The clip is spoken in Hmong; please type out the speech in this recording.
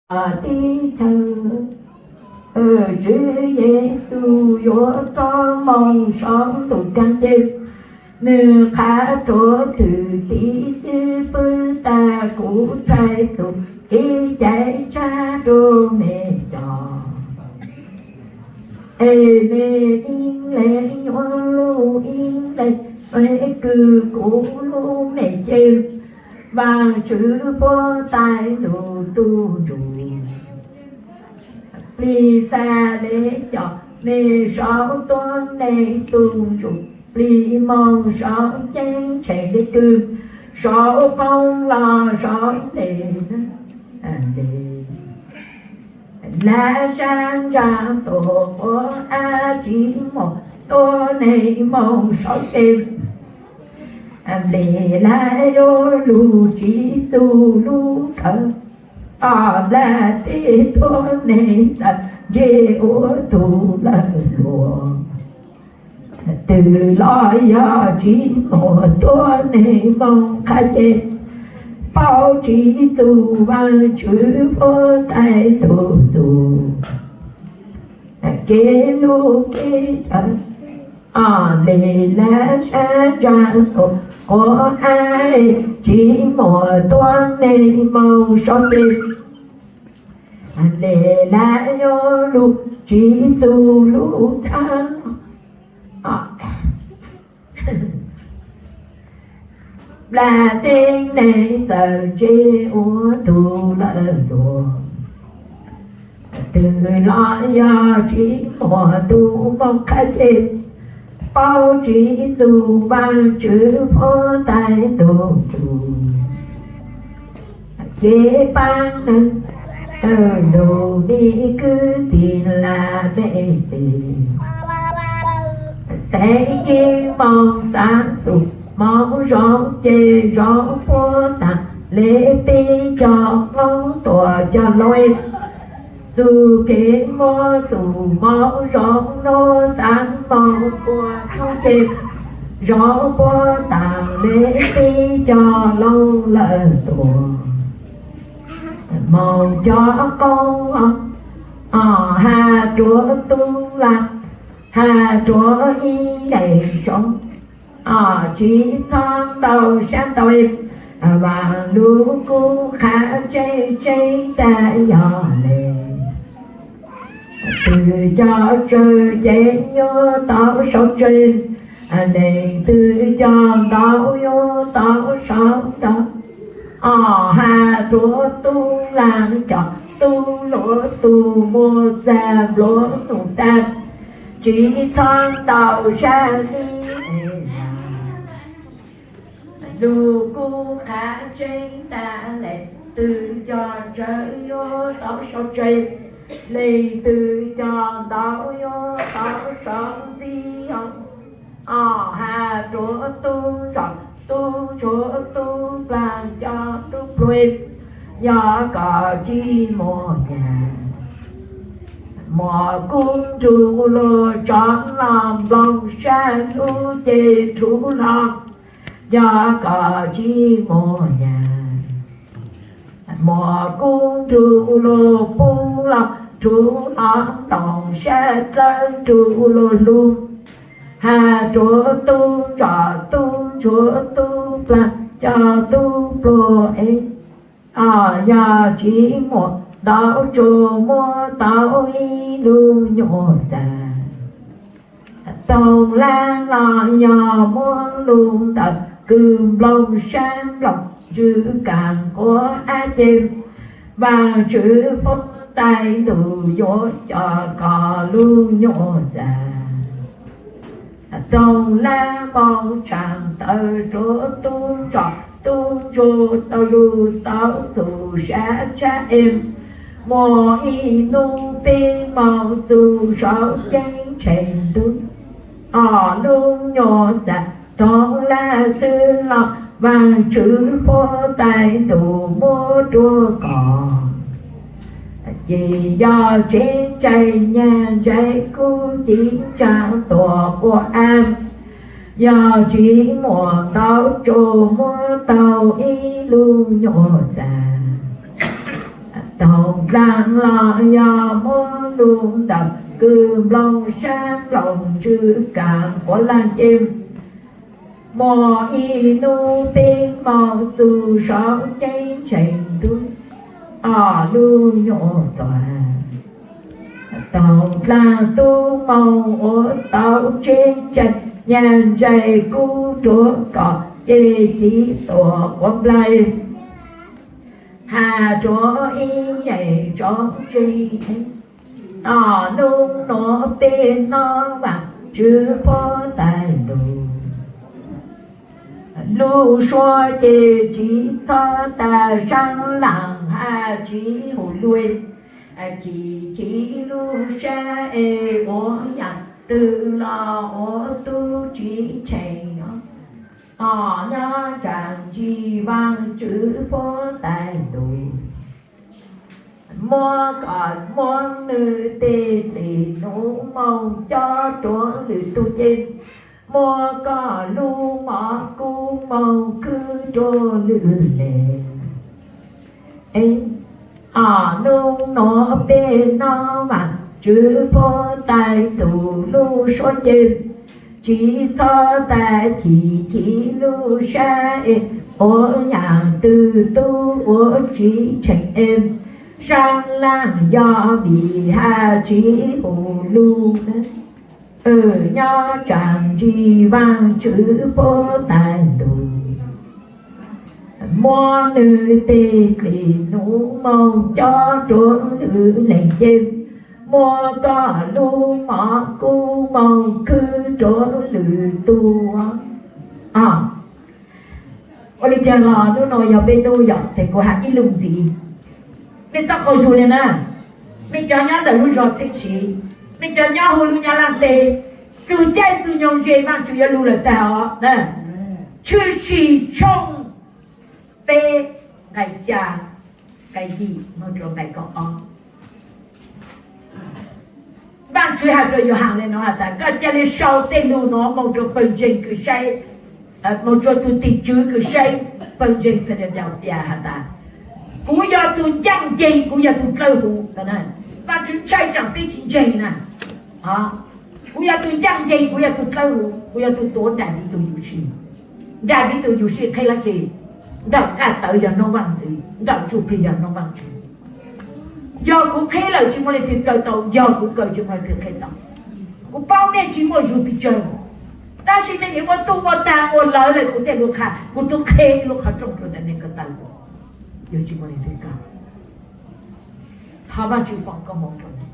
teb chaws. Tswv Yexus yuav rov mus saum ntuj kav ces, nws qha rua thwm tib xwb pw tag, kuv txhais txhua kev cai tshaj rua mej cov. Es mej ib leeg yuav lub ib leeg, mej kws kuv lub mej ces, Vaajtswv puab tais ntuj tu ntsug. Plig txha le cov, mej saum tuab neeg tu ntsug, plig moog saum ceeb tsheej le kws, saum qoob los saum ntev, lab sab ntsaa tuam quav ab tsi muaj tuab neeg moog saum ces, nplej lab yuav lug tsi txug lub kawg, nplaj teb tuab neeg txawm ntse ua tug lawm luag. Twg los yog tsi muaj tuab neeg moog qha ces, paub tsi txug Vaajtswv puab tais tug txug. Kev lug kev chaw, nplej lab sab ntsaa tuam quav ab tsi muaj tuab neeg moog saum ces, nplej lab yuav lug tsi txug lub txhab. Nplaj teb neeg txawm ntse ua tug lawm luag. Twg los yog tsi muaj tug moog qha ces, paub tsi txug Vaajtswv puab tais tug txug. Kev paab neeg, lug mi kwv tij laj mej tij, xeeb yeej moog xaav txug, moog zoo ces zoo puab taag le peb cov Moob tuam coj lug. Txug kev muab txug moog zoo nuav xaav moog puab txug ces zoo puab taag le peb coj lug lawm tuaj. Moog cov qoob, has ruav tub laag, has ruav ib leeg tsoob, tsi txhob ntau sab ntau, vaam lug kuv qha tseeb tseeb tas yog le, twg coj tsawg ces yuav tau sau tseg, leej twg coj ntau yuav tau sau ntau. Has ruav tub laag, cov tub luav tug muaj txag npluav nug tag, tsi txhob ntau sab li, lug kuv qha tseeb tas le, twg coj tsawg yuav tau sau tseg, leej twg coj ntau yuav tau sau ntxiv. Has ruav tub nroj, tub ntsuag, tub plaag, cov tub pluag, yog koj tsi muaj nyaj, muaj kub nrug luag tso los nplooj sab nrug ces rhuv los, yog koj tsi muaj nyaj, muaj kub nrug luag poob los rhuv los nplooj sab dlawb nrug luag lug. Has ruav tub nroj, tub ntsuag, tub plaag, cov tub pluag es, yog tsi muaj ntau tsuag muab tau ib lub nyuam txag. Toog lab los yog muab lug ntawm kws nplooj sab nplooj ntsws kaam quav ab ces, Vaajtswv puab tais ntuj yuav coj koj lub nyuam txag. Toog lab moog tshaaj tawm ruav tub nroj tub ntsuag tau lug tau txug sab tshab es, muaj ib nub peb moog txug saum ceeb tsheej ntuj, ob lub nyuam txag toog lab xwb los Vaajtswv puab tais ntuj muab rua koj. Ces yog tsev ntsaig nyaj ntsaig kub ci ntsa tuam quav ab, yog tsi muaj ntau tsuag muab tau ib lub nyuam txag. Thaum dlaag los yog muab lug ntawm kws nploog saab nploog tswv kaam quav laag ces, muaj ib nub peb moog txug saum ceeb tsheej tub, ob lub nyuam txuas. Thaum dlaag tub moog ua tau tseeb ntseeg, nyag ntseg kub ruam kom ces ci tuam quav nplaig, has ruam ib yeem tsoom ntseeg. Ob nub nuav peb nob vaam tswv puab taag lug, lub suab ces tsiv txhob taag, saab laag has tsiv hum lug, chim chim lub sab es ua yaam twg los ua tub tsiv tsheej. Ob nyob tsaam ntsis vaaj tswv puab taag lug, muab koj muab nwg tej dlim nub moog cob rua lwm tug ces, muab koj lub mov kub moog khwb rua lwm leeg. Ob nub nuav peb nob vaam tswv puab taag tug, lub suab ces tsiv txhob taag, chim chim lub sab es ua yaam twg tub ua tsiv tsheej es, saab laag yog vim has tsiv hum lug. Nyob tsaam ntsis vaaj tswv puab taag lug, muab nwg tej dlim nub moog cob rua lwm leeg ces, muab koj lub mov kub moog khwb rua lwm tug. Ua le caag los nub nua yog peb nub yom, tes kuv has ib lug ntxiv. Mej txhob qaug zug le na, mej cov nyob ntawm lub zog Txheeb Siv, mej cov nyob huv lub Nyab Laaj teb, txug caij txug nyoog ze Vaajtswv yuav lug lawm taag os na. Tshwm Sim tshooj peb nqai xya, nqai yim moog rua nqai kaum ob. Vaajtswv has rua Yauv Haas le nuav has tas, koj ca le sau tej lug nuav moog rua pawg ntseeg kws saib, moog rua tug tim tswv kws saib pawg ntseeg Filadelfia has tas, kuv yog tug ncaaj nceeg, kuv yog tug dlawb huv. Vaajtswv ntshai tsaam peb tsi ntseeg na. Kuv yog tug ncaaj nceeg, kuv yog tug dlawb huv, kuv yog tug tuav Daviv tug yuv si. Daviv tug yuv si qheb dlaab tsi? Ntawm nqaj tawv yog noob vaaj ntxwv, ntawm ntsuj plig yog noob vaaj ntxwv. Yog kuv qheb lawm tsi muaj leej twg kaw tau, yog kuv kaw tsi muaj leej twg qheb tau. Kuv paub mej tsi muaj zug pes tsawg, tab sis mej yuav muab tuaj ua taag ua lawv lawm kuv tej lub qhov, kuv tub qheb lub qhov rooj rua ntawm mej ko taw, yuav tsi muaj leej twg kaw. Thov Vaajtswv foom koob moov rua mej.